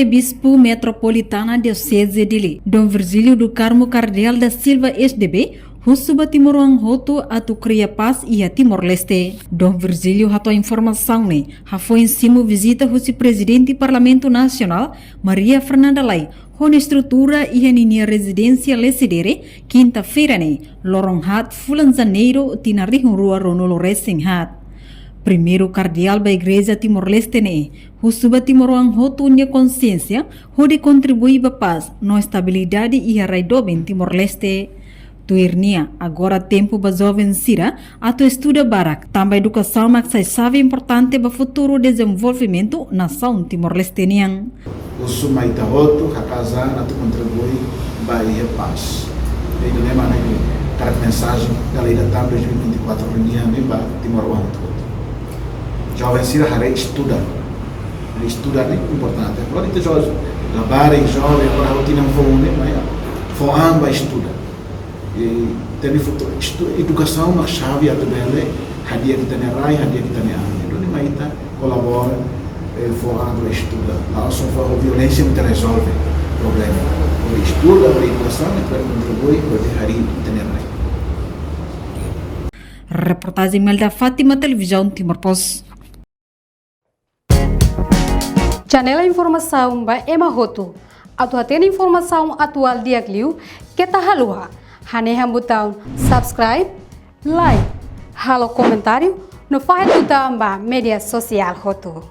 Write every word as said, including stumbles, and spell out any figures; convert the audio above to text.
Bispu Metropolitana Dioseze Dili, Dom Virgílio do Carmo Cardeal da Silva S D B, husu ba timoroan hotu atu kria pás iha Timor-Leste. Dom Virgílio hato'o informasaun ne'e hafoin simu vizita husi Prezidente Parlamentu Nasionál, Maria Fernanda Lay, ho nia estrutura iha ninia rezidénsia Lecidere, kinta-feira ne'e, loron haat fulan Janeiru, tinan rihun rua ruanulu resin haat. Primeiru kardeál ba Igreja Timor-Leste ne'e husu ba timoroan hotu nia konsiénsia hodi kontribui ba pás no estabilidade iha rai doben Timor-Leste. Tuir nia, agora tempu ba joven sira atu estuda barak, tanba edukasaun mak sai xave importante ba futuru dezenvolvimentu nasaun Timor-Leste nian. Husu mai ita hotu hakaas an atu kontribui ba iha pás. Ida-ne'e mak ne'e karik mensajen dala ida tan dois mil e vinte e quatro nian ne'e ba timoroan hotu. Joven sira haree estuda. Haree estuda ne'e importante. Agora ita joven, labarik joven, agora ha'u tinan foun ne'e, mai fó an ba estuda. I temi futuru, estu-, edukasaun mak xave atu bele hadi'a ita-nia rai, hadi'a ita-nia an. Entaun, mai ita kolabora, eh, fó an ba estuda. La'ós só fó violénsia mak ita rezolve problema. Hodi estuda, hodi edukasaun, ita bele kontribui, hodi harii ita-nia rai. Reportajen Melda Fátima, Televizaun Timor Post. Janela informasaun ba ema hotu. Atu hatene informasaun atuál di'ak liu, keta haluha hanehan butaun subscribe, like, halo komentáriu, no fahe tutan ba média sosiál hotu.